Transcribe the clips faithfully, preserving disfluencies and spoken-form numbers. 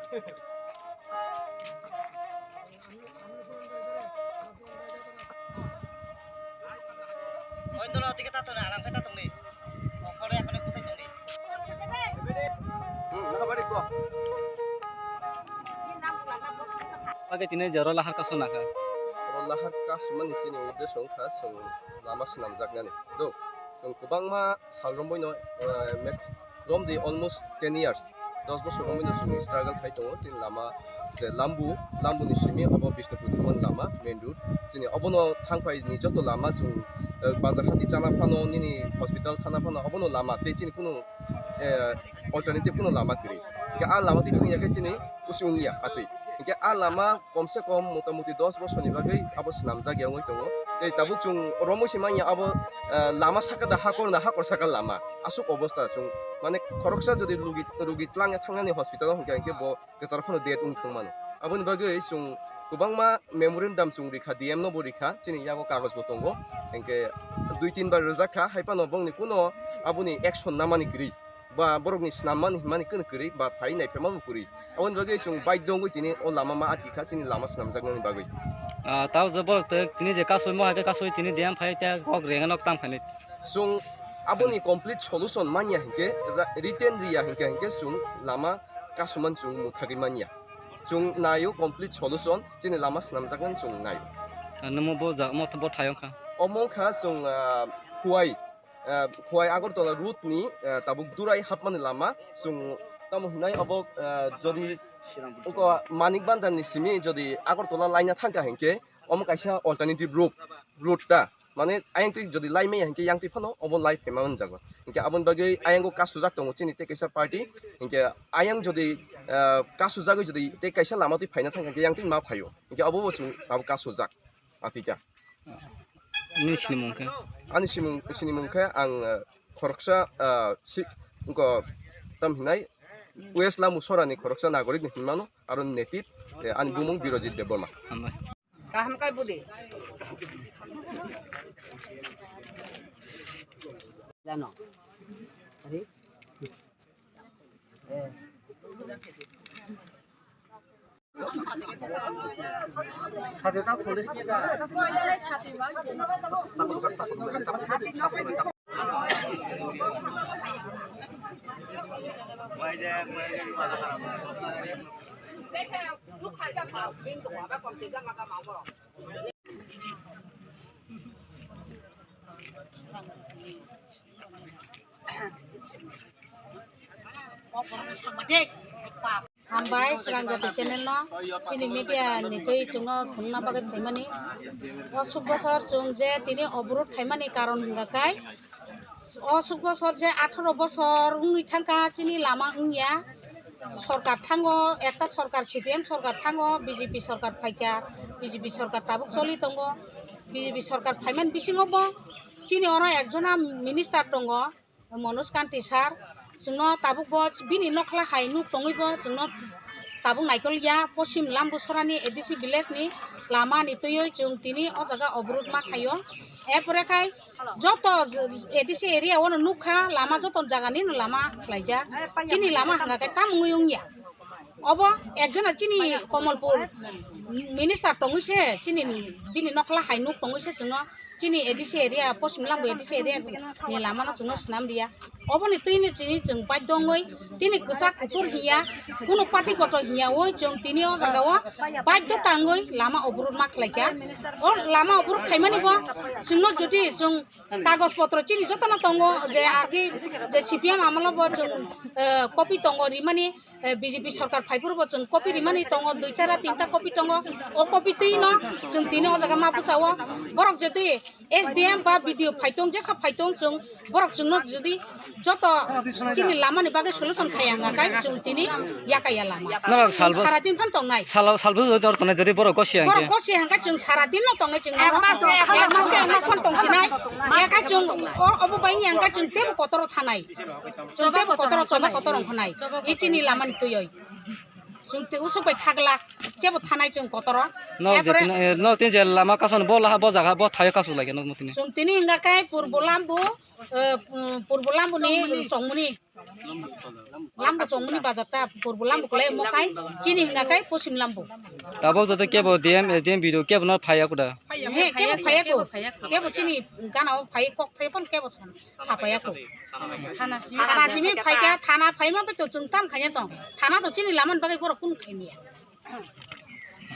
Oindoro tike tato na, alam ke tato ni. Okore apne kusai tong ni. Hmm, nakabari ko. Age tini jaro lahar kaso naka. Oro lahar kasumani sini uddesho wngkha chwng lama swnamjaknani. Do, chwng kwbangma sal romwi no, eh, mek-, romdi almost ten years, dos bosor romwi no chwng struggle khai tongo. Chini lama je Lambu, Lambuni simi obo Bishnupur thangmani lama, main road. Chini obono thangphai ni joto lama chwng, eh, bazar hati chana phano, nini hospital thana phano, obono lama tei chini kunu, eh, alternative kunu lama kwrwi. Hingke a lama twi thangya khe chini kusi wngya atwi. Hingke a lama komse kom motamuti dos bosorni bagwi abo swnamjak ya wngwi tongo. Tei tabuk chwng romwi se manya abo, eh, lama saka da hakor na hakor saka lama. Aswk obostha chwng, mane, khoroksa jodi rugi, rugi twlangya thangnani hospital o hwnkhe, hwnkhe bo kwchar phano death wng thang mano. Aboni bagwi chwng kwbangma memorandum chwng rikha, D M no bo rikha, chini yago kagoj bo tongo. Hwnkhe dui tin bar rwjak kha, hai phano bongni kuno aboni action namani kwrwi. Ba borokni swnam mani hwnmani kwrwi ba phai nai phema bo kwrwi. Aboni bagwi chwng baidho wngwi tini o lama ma atwi kha chini lama swnamjaknani bagwi. Ah, tao je borok tei tini je kasui mo hai khe kasui tini D M phai tei kok reng nok tang phainai. Chwng aboni complete solution manya hinkhe ra-, written riya hinkhe hinkhe chwng lama kasumani chwng muthagwi manya. Chwng naio complete solution chini lama swnamjaknani chwng naio. Ah, nungmo bo ja-, mo bo thayong kha. Omo wngkha chwng, ah, Khowai, ah, Khowai Agartala road ni, ah, tabuk Durai hapmani lama chwng tamo hinai obo, ah, jodi oko Manik Bhandar ni simi jodi Agartala laina thangkha hinkhe omo kaisa alternative route, route ta. Mane ayang twi jodi lai maya hinkhe yang twi phano obo lai phaima manjago. Hinkhe aboni bagwi ayango kasujak tongo chini tei kaisa party. Hinkhe ayang jodi, ah, kasujagwi jodi tei kaisa lama twi phaina thangkha hinkhe yang twi ma phaio. Hinkhe obo bo chwng abo kasujak. Atita. Nini sinimung khe? Ani simung, sinimung khe ang, eh, khoroksa, eh, si, wngko tam hinai West Lamu Sorani khoroksa nagorik ni hinmano, aro native, eh, ani bumung Birojit Debbarma. Hambai. Kaham kai budi. Jano. Ari. Eh. Hambai, Srangjati channel no, chini media ni twi chwngno khungna bagwi phaimani. O suk bosor chwng je tini oborot khaimani karon hwnga khe, o suk bosor je atharo bosor wngwi thangkha chini lama wngya. Sorkar thango, ekta sorkar, C P M sorkar thango, B J P sorkar phaikha, B J P sorkar tabuk choli tongo. B J P sorkar phaimani bisingo bo chini oro ekjona minister tongo, Manoj Kanti sir, chwngno tabuk bo bini nokla hai nuk tongwi bo chwngno tabuk naikol ya, Poschim Lambusorani A D C village ni lama ni twiwi chwng tini o jaga oborot ma khaio. Erpore khai joto A D C area o no nukha, lama joto jaga ni no lama khlaijak. Chini lama hwnga khe tam wngwi wngya. Obo ekjona chini Komolpur minister tongwi se chini bini nokla hai nuk tongwi se chwngno chini A D C area, Poschim Lambu A D C area ni lama no chwngno swnam riya. Oboni twini chini chwng baidho wngwi tini kwchak kuphur hiya, kunu party kotor hiya oi chwng tini o jaga o baidho tangwi lama oborot ma khlaikha. O lama oborot khaimani bo chwngno jodi chwng kagoj potro chini jotono tongo je agi je C P M amolo bo chwng, eh, copy tongo rimani, eh, B J P sorkar phaiphuru bo chwng copy rimani tongo, duitara tinta copy tongo, o copy twino chwng tini o jaga ma bwsao borok jodi S D M ba B D O phaitong jesa phaitong chwng borok chwngno jodi joto chini lamani bagwi solution khaya hwnga khe chwng tini yakaya lama. Norok chwng salbo-, sara din phan tongnai. Salo-, salbo jodi tor tongnai, jodi borok gosi hangkhe. Borok gosi hangkhe chwng sara din no tongnai chwng ek mas, ek mas khe ek mas phan tongsinai. Yakha chwng o-, obo bai hangkhe chwng tebo kotoro thanai. Chwng tebo kotoro choba kotoro wngkhanai. I chini lamani twiwi. Chwng te usuk bai thaglak. Tebo thanai chwng kotoro. No, je erpore tin, eh, no, tin je lama kason bo laha bo jaga bo thaio kasu lagi no tini. Chwng tini hwnga khe purbo lambu, eh, mm, purbo lambu ni chongmuni. Lambo chongmani bazar ta, purbo lambo kwlai mo khai, chini hinga khai, posim lambo. Tabok joto kebo D M, S D M, B D O kebo no phaiya kuda? He, kebo phaiya ko. Kebo chini gana o phai kok thai pon kebo san, sapaya ko. Thana simi phaikha, thana phaima bai to chwng tam khaiya tong. Thana to chini laman bagwi borok kun khaimiya.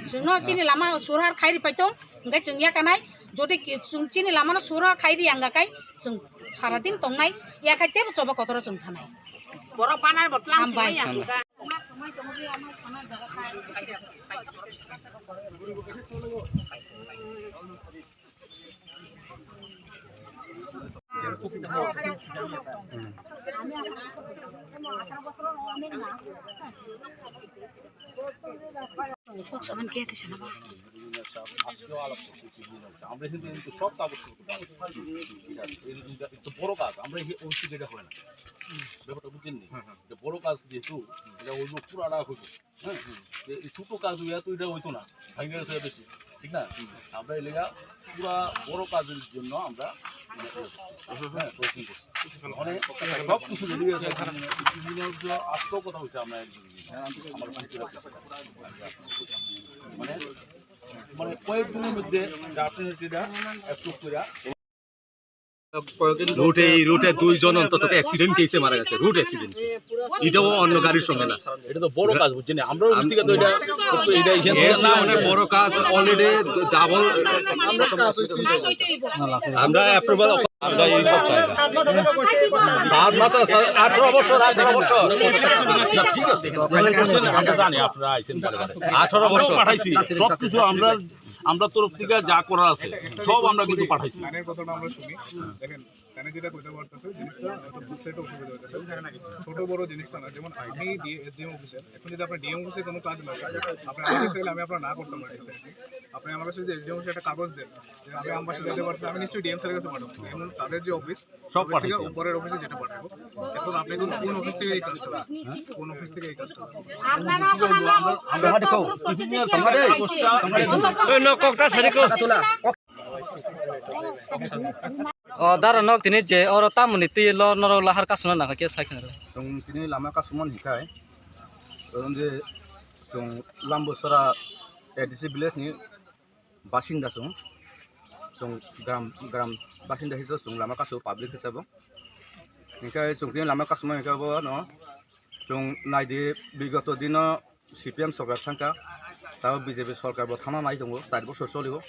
Chwngno chini lama surhar khairi paitong, hwnkhe chwng yakanai, jodi ki chwng chini lamano surhar khairi yangga kai, chwng saradin tongnai, yakhai tebo choba kotoro chwng thanai. Borok banar bo tlang hambai. আমরা কিন্তু, কিন্তু সব কাগজ করতে পারি। এটা, এটা, এটা তো বড় কাজ, আমরা এই অফিসে যেটা হয় না, ব্যাপারটা বুঝছেন নি? এটা বড় কাজ যেহেতু, এটা হইলো পুরাটা হইলো। হ্যাঁ, যে এই ছোট কাজ হইয়া তো এটা হইতো না, ভাঙে গেছে বেশি, ঠিক না? আমরা এলাকা পুরা বড় কাজের জন্য আমরা, হ্যাঁ, প্রস্তুত করছি। মানে সব কিছু রেডি আছে, এখানে ইঞ্জিনিয়ার যে আসতো কথা হচ্ছে আমরা একজন ইঞ্জিনিয়ার, আমার ওখানে চলে আসছে। মানে, মানে কয়েকদিনের মধ্যে যে আপনি এটা অ্যাপ্রুভ করে রুটে, এই রুটে দুইজন অন্তত অ্যাক্সিডেন্ট কেসে মারা গেছে, রুট অ্যাক্সিডেন্ট। এটাও অন্য গাড়ির সঙ্গে না। এটা তো বড় কাজ, বুঝছেন? আমরা অফিস থেকে তো এটা, এটা এখান এর থেকে চেয়ে না অনেক বড় কাজ, অলরেডি ডাবল। আমরা অ্যাপ্রুভাল, আমরা এই সব চাই না। সাত মাস আছে, আঠারো বছর, আঠারো বছর। না, ঠিক আছে, আমরা জানি আপনারা আইছেন বারে বারে। আঠারো বছর। পাঠাইছি, সব কিছু আমরা, আমরা তরফ থেকে যা করার আছে, সব আমরা কিন্তু পাঠাইছি। গানের কথাটা আমরা শুনি। দেখেন, এখানে যেটা কইতে পারতেছে, জিনিসটা হয়তো বুঝতে একটু অসুবিধা হইতেছে। ছোট বড় জিনিসটা না, যেমন আপনি ডি-, এসডিএম অফিসার, এখন যদি আপনার ডিএম অফিসে কোনো কাজ লাগে, আপনি আমার কাছে গেলে আমি আপনার না করতে পারি। আপনি আমার কাছে যদি এসডিএম অফিসে একটা কাগজ দেন, যে আমি আমবাসা যেতে পারছি না, আমি নিশ্চয়ই ডিএম স্যারের কাছে পাঠাবো। এমন তাদের যে অফিস, সব অফিস থেকে পাঠাইছে। উপরের অফিসে যেটা পাঠাবো। এখন আপনি কোন, কোন অফিস থেকে এই কাজটা, কোন অফিস থেকে এই কাজটা? আপনারা এখন আমরা আমরা অবস্থা উপর পরিস্থিতি কি আমরা পাইছি? এই নক ককটা সারি কো। O dara nok tini je oro tamoni twi lo norok lahar kasuna nangkha khe sai khna. Chwng tini lama kasumani hinkhe, chwng je chwng Lambusora A D C village ni basinda chwng, chwng gram, gram basinda hiso chwng lama kasu public hisobo. Hinkhe chwng tini lama kasuma hinkhe bo no chwng naidi bigoto dino C P M sorkar thangkha, tabo B J P sorkar bo thangna nai tongo, char bosor cholibo.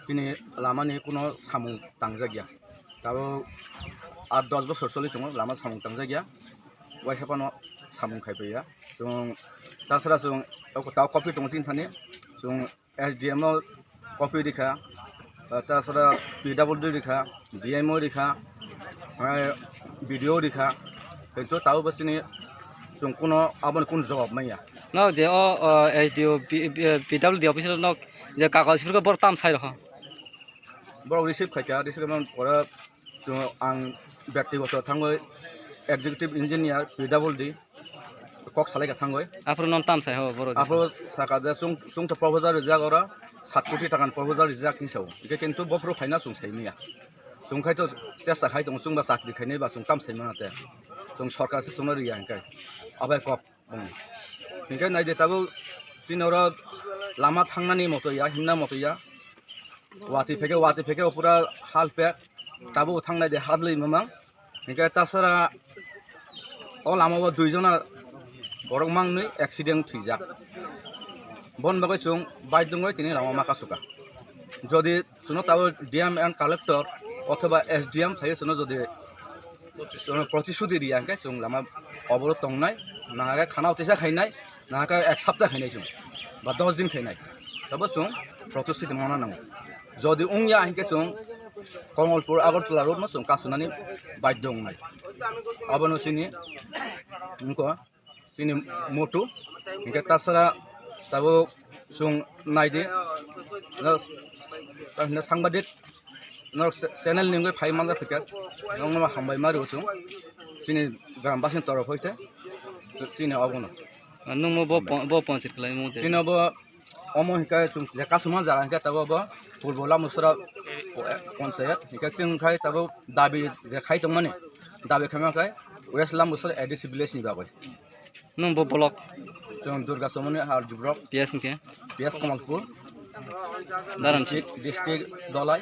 Chini lamani kuno samung tangjak ya. Tabo aat dos bosor choli tongo, lama samung tangjak ya. Waisa phano samung khai paiya. Chwng tasara chwng tabo copy tongo chini thani. Chwng S D M o copy rikha, ah, ta sara P W D rikha, D M o rikha, ah, B D O rikha, kintu tabo bwswkni chwng kuno aboni kuno jawab manya. No, je o, o, S D O, P-, P-, P W D officer no je kagoj phirkhe bor tam sai rokha. Borok receive khaikha, receive khaimani pore chwng ang byaktigoto thangwi executive engineer P W D kok salai ka thangwi. Aphuru non tam sai ho boro jesa. Aphuru saka je chwng, chwng to proposal rijak oro sat koti taka ni proposal rijak hinwi sao. Hingke kintu bophuru phaina chwng sai manya. Chwng khai to chesta khai tongo chwng ba chakri khainai ba chwng tam sai manya te. Chwng sorkar se chwngno riya hingke. Abai kok bung. Hingke nai de tabuk chini oro lama thangnani moto ya, himna moto ya. Watwi pheke, watwi pheke pura hal pek. Tabuk thangnai de hadlwi mamang. Hingke tasara o lama o dui jona borok mangnwi accident thwijak. Bon bagwi chwng baidwngwi tini lama ma kasuka. Jodi chwngno tabuk D M and collector othoba S D M phaiwi chwngno jodi chwngno protishuti riya hingke chwng lama oboro tongnai, nahakhe khana utisa khainai, nahakhe ek sapta khainai chwng ba dos din khainai. Tabo chwng protishuti mano nango. Jodi wngya hingke chwng Kamalpur Agartala road no chwng kasunani baidwng wngnai. Abono chini wngkha chini moto, hingke tasara tabuk chwng naidi, no, tamhinna sangbadik, norok channel ni wngwi phai manjak phikha, norokno hambai ma rwo chwng, chini gram basing torok hoite, chini obono. Nungmo bo pon-, bo ponchit khlai mo je. Chini obo Omo hinkhe chwng je kasuma jaga hinkhe tabuk bo Purbo Lamusora ponchayat hinkhe chwng khai tabuk dabi je khai tongmani dabi khaima khai West Lambusor A D C village ni bagwi. Nung bo block? Chwng Durga Chomoni Harjubrok. P S hwnkhe? P S Kamalpur. Daran district, district Dhalai.